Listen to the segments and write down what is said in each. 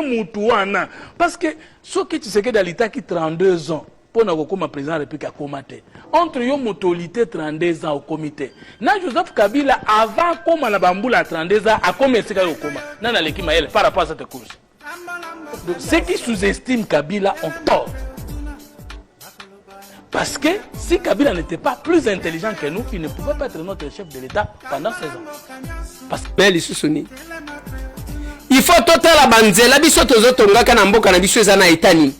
Mutu wana parce que soki Tshisekedi alitaki 32 ans mpo na kokoma président ya république, akoma te. Entre yo moto olite 32 ans, okomi te, na Joseph Kabila avant akoma na bambula ya 32 ans, akomi esika yo okoma, nani aleki mayele par rapport à cette course? Donc ceux qui sous-estiment Kabila ont tort, parce que si Kabila n'était pas plus intelligent que nous, il ne pouvait pas être notre chef de l'État pendant 16 ans. Parce que lisusu nini? Il faut totala banzela biso tozotongaka na mboka na biso eza na eta nini.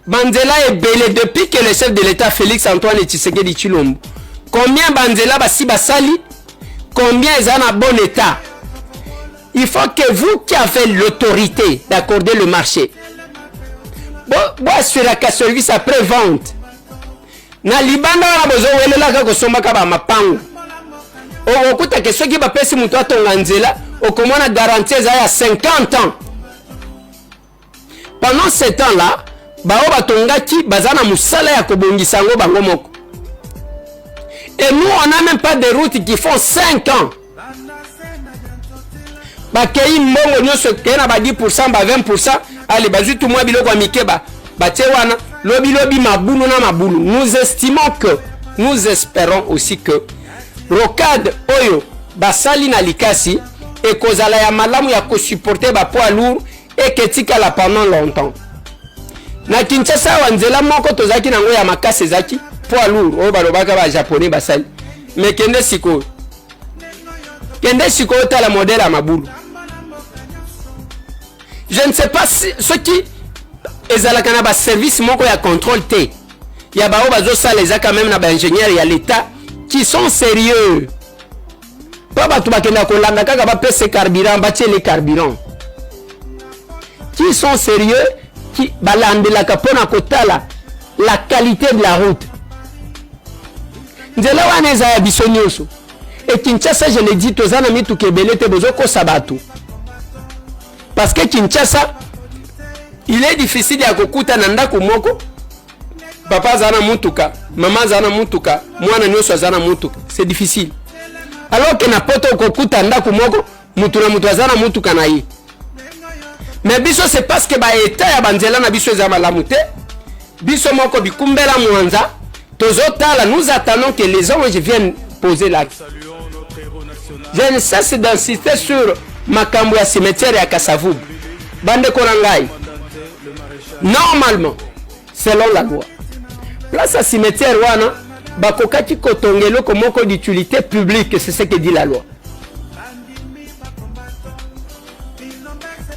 Banzela ebele depuis que le chef de l'État Félix Antoine Tshisekedi Tshilombo, combien banzela basi basali, combien eza na bon état? Il faut que vous qui avez l'autorité d'accorder le marché, boassuraka service après vente. Na libanda wana bozowelelaka kosombaka bamapango, okokutake soki bapesi moto atonga nzela, okomona garantie eza ya 50 ans. Pendant ce temps là, bao batongaki baza na mosala ya kobongisa yango bango moko. Et nous, on n'a même pas de routes qui font 5 ans. Bakei mbongo nyonso ekei na ba 10, ba 20. Ale bazwi tu mwa biloko ya mike batie wana, lobilobi mabulu na mabulu. Nous estimons que, nous espérons aussi que rocade oyo basali na Likasi ekozala ya malamu ya kosupporter bapoids lourd, eketikala pendant longtemps. Na Kinshasa awa, nzela moko tozalaki nango ya makasi ezalaki poids lourd oyo balobaka bajaponais basali. Mais kende sikoyo, kende sikoyo, tala modèle ya mabulu. Je ne sais pas si, soki ezalaka na baservice moko ya contrôle te ya bao bazosala. Eza quand même na baingénieur ya l'État qui sont sérieux, mpo bato bakendaka kolanda kaka bapesa carburant, batiele carburant, qui sont sérieux, qui balandelaka mpona kotala la qualité de la route. Nzela wana eza ya biso nyonso. E Kinshasa, je le dis, toza na mituka ebele te, bozokosa bato, parce que Kinshasa, il est difficile ya kokuta na ndako moko papa aza na mutuka, mama aza na mutuka, mwana nyonso aza na mutuka. C'est difficile, alors que na Poto okokuta ndako moko mutu na mutu aza na mutuka na ye. Mais biso, c'est parce que baétat ya banzela na biso eza malamu te. Biso moko bikumbela mwanza tozotala. Nous attendons que les anges viennent poser l'acte. Je ne cesse d'insister sur makambo ya cimetière ya Kasavubu. Bandeko na ngai, normalement, selon la loi, place ya cimetière wana bakokaki kotonga eloko moko d'utilité publique. C'est ce que dit la loi.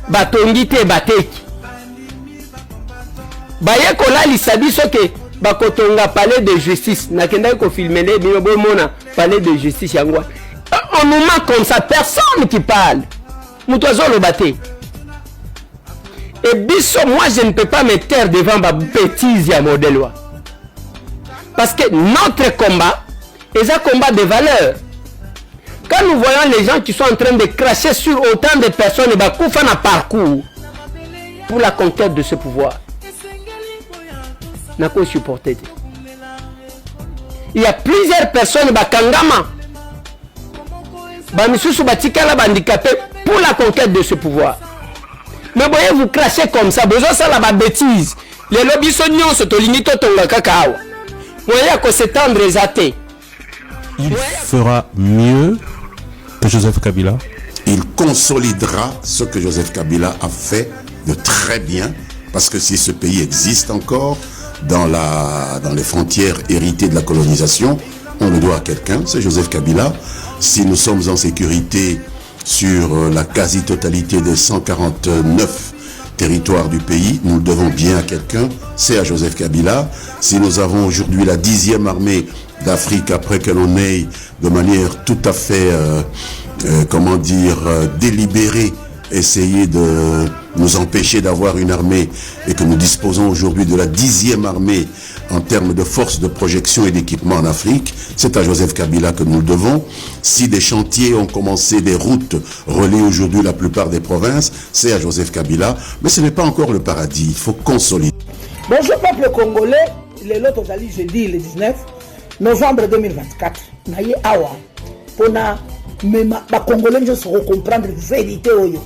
Batongi te, bateki, baye kolalisa biso ke bakotonga palais de justice. Nakendaki kofilmer nde bino bomona palais de justice yango wana. On nous ment comme ça, personne qui parle, moto azoloba te. Et biso, moi, je ne peux pas me taire devant babêtise ya modèle wana, parce que notre combat eza combat de valeur. Quand nous voyons les gens qui sont en train de cracher sur autant de personnes bakufa na parcours pour la conquête de ce pouvoir, nakosupporter te. Il y a plusieurs personnes bakangama, bamisusu batikala bahandicapé pour la conquête de ce pouvoir. Mais boye vous crachez comme ça, bozosala babêtise. Lelo biso nyonso tolingi totonga kaka awa, moyen ya kos'étendre eza te. Il fera mieux que Joseph Kabila. Il consolidera ce que Joseph Kabila a fait de très bien, parce que si ce pays existe encore dans les frontières héritées de la colonisation, on le doit à quelqu'un, c'est Joseph Kabila. Si nous sommes en sécurité sur la quasi-totalité des 149 territoires du pays, nous le devons bien à quelqu'un, c'est à Joseph Kabila. Si nous avons aujourd'hui la 10e armée d'Afrique après que l'on ait de manière tout à fait, comment dire, délibérée, essayé de nous empêcher d'avoir une armée et que nous disposons aujourd'hui de la 10e armée en termes de force de projection et d'équipement en Afrique, c'est à Joseph Kabila que nous le devons. Si des chantiers ont commencé, des routes relient aujourd'hui la plupart des provinces, c'est à Joseph Kabila. Mais ce n'est pas encore le paradis, il faut consolider. Bonjour peuple congolais, lelo tozali jeudi le 19 novembre 2024. Naye awa mpona mema bacongolais nyonso kocomprendre vérité oyo.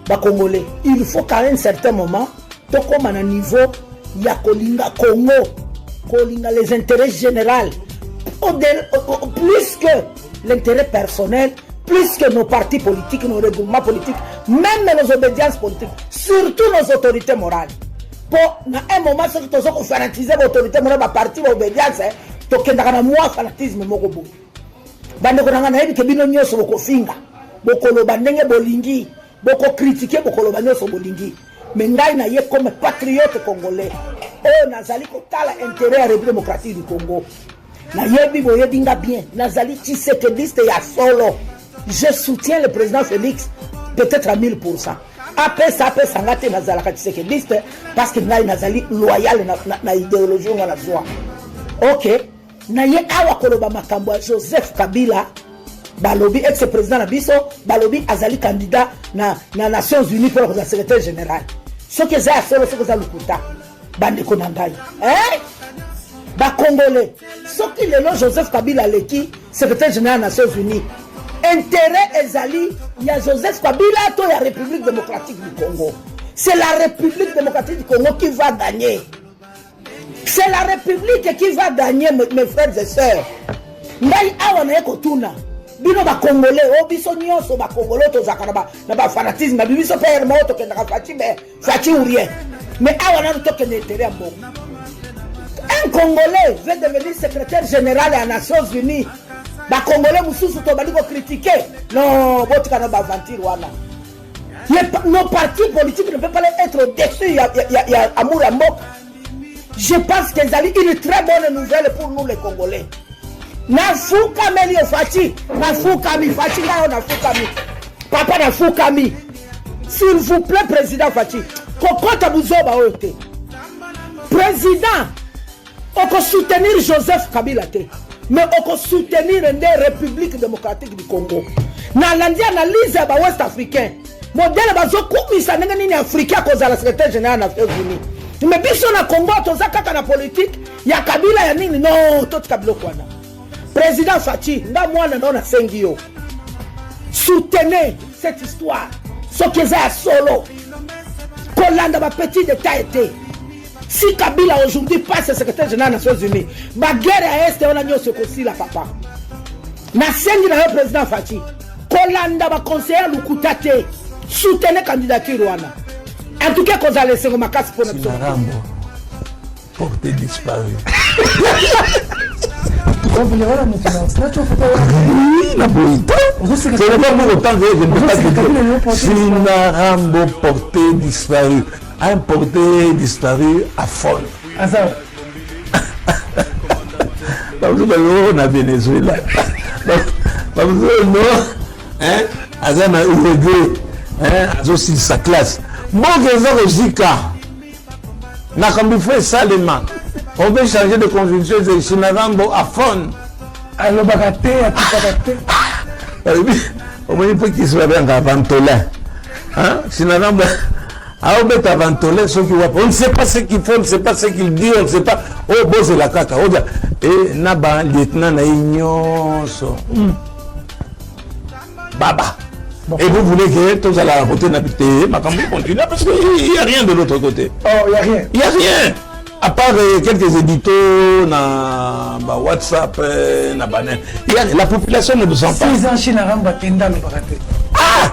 Bacongolais, il faut qu'à un certain moment tokóma na niveau ya kolinga Congo, kolinga les intérêts général plus que l'intérêt personnel, plus que nos partis politiques, nos regroupements politiques, même nos obédiences politiques, surtout nos autorités morales. Mpo na un moment, soki toza kofanatize baautorité morale, baparti, baobédience, tokendaka na mwa fanatisme moko boye. Bandeko na ngai, nayebi ke bino nyonso bokofinga, bokoloba ndenge bolingi, bokocritiquer, bokoloba nyonso bolingi, mais ngai naye comme patriote congolais oyo nazali kotala intérêt ya République démocratique du Congo. Nayebi, boyebi nga bien, nazali tshisekediste ya solo. Je soutiens le président Félix peut-être à 1000. Apesa, apesa nga te, nazalaka tshisekediste parce que ngai nazali loyal na idéologie nga nazwa. Ok, naye awa koloba makambo ya Joseph Kabila. Balobi ex président na biso, balobi azali candidat na Nations unies mpona kozala secrétaire général. Soki eza ya solo, soki eza lokuta, bandeko na ngai, eh? Bacongolais, soki lelo Joseph Kabila aleki secrétaire général ya Nations unies, intérêt ezali ya Joseph Kabila to ya République démocratique du Congo? C'est la République démocratique du Congo qui va gagner. C'est la République qui va gagner, mes frères et sœurs. Ngai awa naye kotuna bino Bacongolais, oyo biso nyonso Bacongolais tozalaka na bafanatisme na biso mpe moko, tokendaka Fatshi, mais Fatshi ou rien. Mais awa nanu tokende intérêt ya mboka. Un Congolais veut devenir secrétaire général ya Nations unies, Bacongolais mosusu tobali kocritiquer. Non, botika na baaventure wana. Nos partis politiques ne peuvent pas être au-dessus ya amour ya mboka. Je pense qu'ezali une très bonne nouvelle pour nous les Congolais. Nafukameli yo Fatshi, nafukami Fatshi, ngai oyo nafukami, papa, nafukami. S'il vous plaît, président Fatshi, kokɔta buzoba oyo te. Président, okosoutenir Joseph Kabila te, mais okosoutenir nde République démocratique du Congo. Nalandi analyse ya bawest africain, modèle bazokumisa ndenge nini Africain akozala secrétaire général na Nations unies, mais biso na Congo toza kaka na politique ya Kabila ya nini. Non, totika biloko wana. Président Fatshi, nga mwana nao, nasengi yo, soutenez cette histoire soki eza ya solo. Kolanda bapetit détail te. Si Kabila aujourd'hui passe secrétaire général des Nations unies, baguerre ya Est wana nyonso ekosila. Papa, nasengi na yo, président Fatshi, kolanda baconseiller lukuta te, soutenez candidature wana. En tout cas, kozala esengo makasi mpona biso. Sinarambo, porté disparu. Oui, na boyi te. Ce n'est pas pour autant que je ne peux pas te dire. Sinarambo porté disparu. Un porté disparu à fond. Bamosusu bazo na Venezuela, bamosusu no aza na Uruguay, azosilisa classe. Mboka eza kozika, makambo ifo esalema. On veut changer de constitution. Sinarambo à fond. Alobaka te, atikaka te. Balobi omoni mpo kisi babengaka Ventolin. Sinarambo aobeta Ventolin soki wapi, on ne sait pas ce qu'il faut, on ne sait pas ce qu'il dit, on ne sait pas. Oyo bozela kaka oza e na balieutenant na ye nyonso baba. Et vous voulez que tozala à côté na te, makambo continue parce que il y a rien de l'autre côté. Oh, il y a rien. Il y a rien à part quelques éditos na ba WhatsApp, na banen. Il y a, la population ne le sent pas. 6 ans China Rambo akenda, alobaka te. Ah,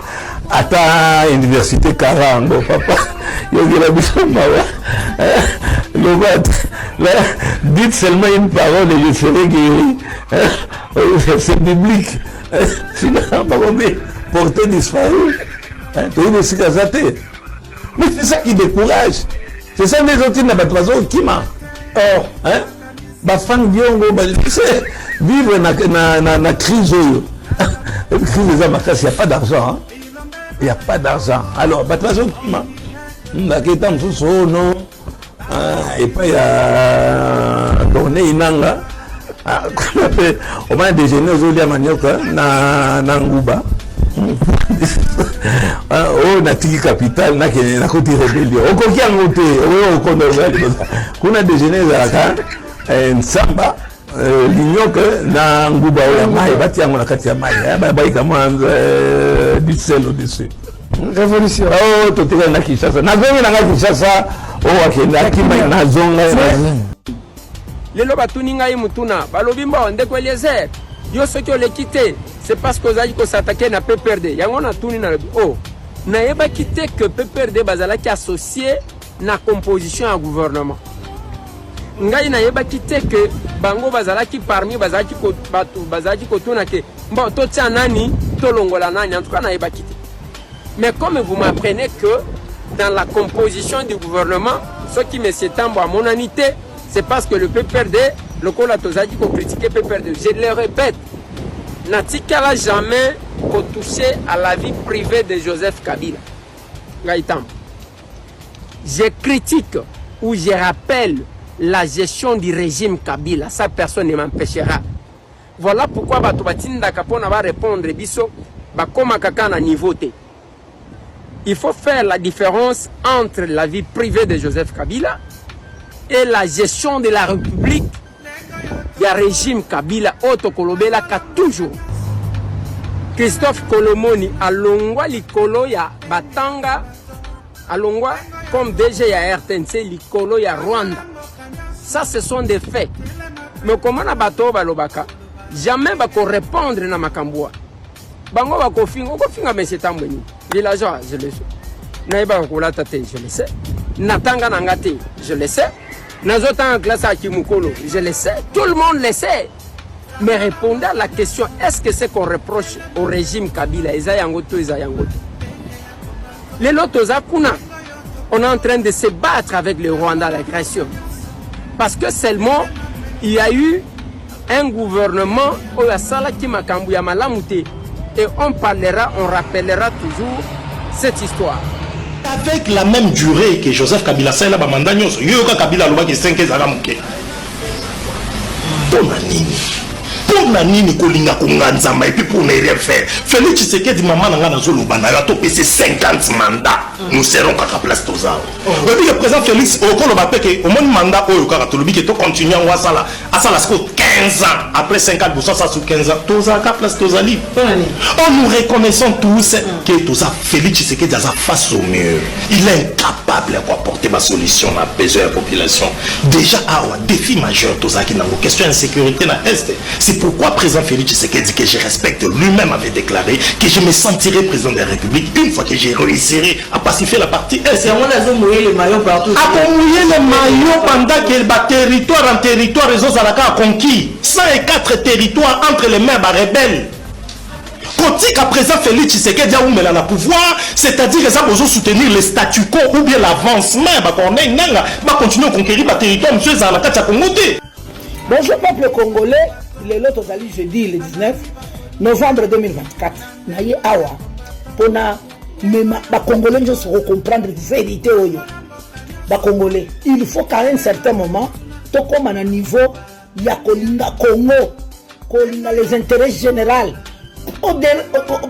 ata université Karango, papa, yokela biso mawa. Loba, dites seulement une parole et je serai guéri. C'est biblique. Sinon bakomi porté disparu, toyebi esika aza te. Mais c'est ça qui décourage, c'est ça nde ezotinda bato bazokima. Oh. Bafan Diongo, tu sais, vivre na crise oyo, crise eza makasi, y a pas d'argent, hein? Il y a pas d'argent, alors bato bazokima, baketa mosusu oyo no epai ya Corneille Nanga. Kuna mpe omana déjeuner, ozolia manioka na nguba. Oyo natiki capital, nakende, nakoti rébellion, okoki yango te. Oyo okonda kuna, déjeuner ezalaka nsamba, linioke na nguba oyo ya mai, batia yango na kati ya mai, bayika mwa du sel au-dessus. Révolution. Oh, totikali na Kinshasa. Nazongi na ngai Kinshasa, oyo akende akima nazonga. Lelo batuni ngai motuna, balobi mbo ndeko Eliezer, yo soki oleki te, c'est parce que ozalaki kosatake na PPRD. Yango natuni, nalobi oh, nayebaki te que PPRD bazalaki associé na composition ya gouvernement. Ngai nayebaki te que bango bazalaki parmi bazalaki ko, bato bazalaki kotuna ke bon totia nani tolongola nani. En tout cas nayebaki te. Mais comme vous m'apprenez que dans la composition du gouvernement, soki monsieur Tambo amonani te, c'est parce que le PPRD, lokola tozalaki kocritiquer PPRD, je le répète, natikala jamais kotoucher à la vie privée de Joseph Kabila. Ngai Tambo. Je critique ou je rappelle la gestion du régime Kabila. Ça, personne ne m'empêchera. Voilà pourquoi bato batindaka mpona ba répondre biso bakomaka kaka na niveau te. Il faut faire la différence entre la vie privée de Joseph Kabila et la gestion de la République ya régime Kabila oyo tokolobelaka toujours. Christophe Kolomoni alongwa likolo ya Batanga, alongwa comme DG ya RTNC likolo ya Rwanda. Ça, ce sont des faits. Mais comment na bato balobaka jamais bako répondre na makambo wana. Bango bakofinga, okofinga monsieur Tambwe nini? Villageois, je le sais. Nayebaka kolata te, je le sais. Natanga na nga te, je le sais. Nazotanga classe ya Kimukolo, je le sais. Tout le monde le sait. Mais répondez à la question, est-ce que ce qu'on reproche au régime Kabila, eza yango to eza yango te? Lelo toza kuna, on est en train de se battre avec le Rwanda, l'agression. Parce que seulement, il y a eu un gouvernement oyo asalaki makambo ya malamu te. Et on parlera, on rappellera toujours cette histoire. Avec la même durée que Joseph Kabila asalela ba mandat nyonso, yo yoka Kabila alobaki 5 ezalaka moke. Mpo na nini? Mpo na nini kolinga konganzama et puis pour ne rien faire? Félix Tshisekedi, mama na nga nazoloba na yo, atopesi 50 mandats, nous serons kaka place toza. Oyebi ke président Félix okoloba mpe ke omoni mandat oyo kaka tolobi ke tocontinue yango, asala asala siko 15 ans après 5 ans liboso asala su 15 ans, tozalaka place tozali. Or nous reconnaissons tous que toza Félix Tshisekedi aza face au mur, il est incapable ya koapporter basolution na besoin ya population. Déjà awa défi majeur tozalaki nango, question ya insécurité na Est. C'est pourquoi président Félix Tshisekedi, que je respecte, lui-même avait déclaré que je me sentirai président de la République une fois que j'ai réussirai à pacifier la partie Est. Yango nazomouiller le maillot partout. Akomouiller le maillot pendant que baterritoire en territoire ezozalaka conquis, 104 territoires entre les mains barebelles. Kotika président Félix Tshisekedi aumela na pouvoir, c'est-à-dire eza bozosoutenir le statu quo ou bien l'avancement ya bacorneille Nanga, bacontinue koconquérir baterritoire mosusu ezala na kati ya Congo te. Bonjour peuple congolais, lelo tozali jeudi le 19 novembre 2024. Naye awa mpona mema bacongolais nyonso kocomprendre vérité oyo. Bacongolais, il faut qu'à un certain moment tokóma na niveau ya kolinga Congo, kolinga les intérêts généraux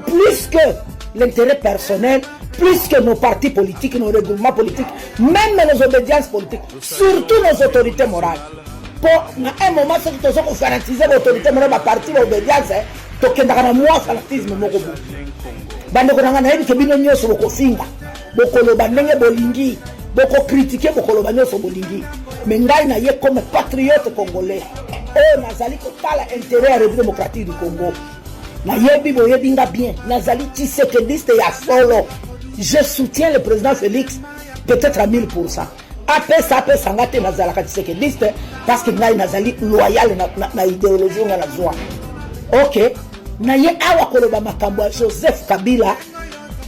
plus que l'intérêt personnel, plus que nos partis politiques, nos regroupements politiques, même nos obédiences politiques, surtout nos autorités morales. Mpo na un moment soki toza kofanatize baautorité morale, baparti, baobédience, tokendaka na mwa fanatisme moko bo. Bandeko na ngai, nayebi ke bino nyonso bokofinga, bokoloba ndenge bolingi, bokocritiquer, bokoloba nyonso bolingi, mais ngai naye comme patriote congolais oyo nazali kotala intérêt ya République démocratique du Congo. Nayebi boyebi nga bien, nazali tshisekediste ya solo. Je soutiens le président Félix peut-être à 1000. Apesa apesa nga te, nazalaka tshisekediste parce que ngai nazali loyal na idéologie nga nazwa. Ok, naye awa koloba makambo ya Joseph Kabila.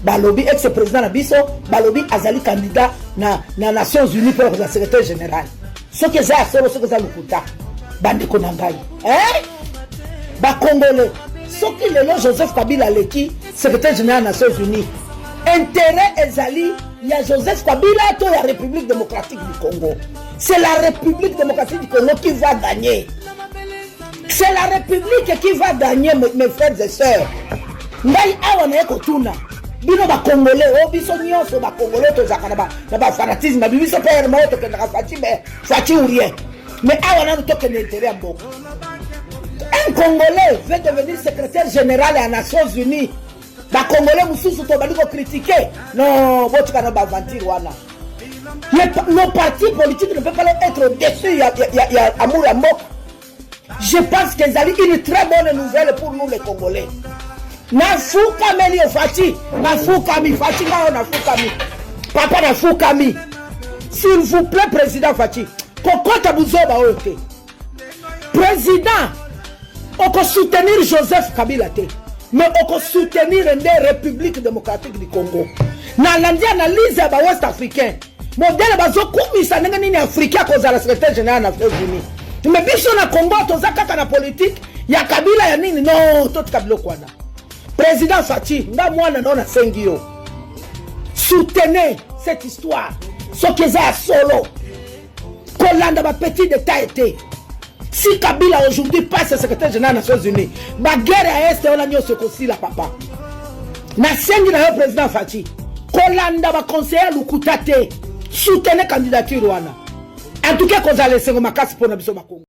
Balobi ex président na biso, balobi azali candidat na Nations unies mpona kozala secrétaire général. Soki eza ya solo, soki eza lokuta, bandeko na ngai, eh? Bacongolais, soki lelo Joseph Kabila aleki secrétaire général ya Nations unies, intérêt ezali ya Joseph Kabila to ya République démocratique du Congo? C'est la République démocratique du Congo qui va gagner. C'est la République qui va gagner, mes frères et sœurs. Ngai awa naye kotuna bino bacongolais oyo, biso nyonso bacongolais tozalaka na bafanatisme babi biso mpe erma oyo tokendaka Fatshi, mais Fatshi ou rien. Mais awa nanu tokende intérêt ya mboka. Un Congolais veut devenir secrétaire général ya Nations unies. Ba Congolais mosusu tobandi kocritiquer. Non, botika na baaventure wana. Nos partis politiques ne peuvent pas être au-dessus ya amour ya mboka. Je pense que ezali une très bonne nouvelle pour nous les Congolais. Nafukameli yo Fatshi, nafukami Fatshi, ngai oyo nafukami papa, nafukami. S'il vous plaît, président Fatshi, kokota buzoba oyo te. Président, okosoutenir Joseph Kabila te, mais okosoutenir nde République démocratique du Congo. Nalandi analyse ya bawest africain, modèle bazokumisa ndenge nini Africain akozala secrétaire général na Nations unies, mais biso na Congo toza kaka na politique ya Kabila ya nini. Non, totika biloko wana. Président Fatshi, nga mwana nao nasengi yo, soutenez cette histoire. Soki eza ya solo, kolanda bapetit détail te. Si Kabila aujourd'hui passe secrétaire général des Nations unies, baguerre ya Est wana nyonso ekosila. Papa, nasengi na yo, président Fatshi, kolanda baconseiller lukuta te, soutenez candidature wana. En tout cas, kozala esengo makasi mpona biso Bakongo.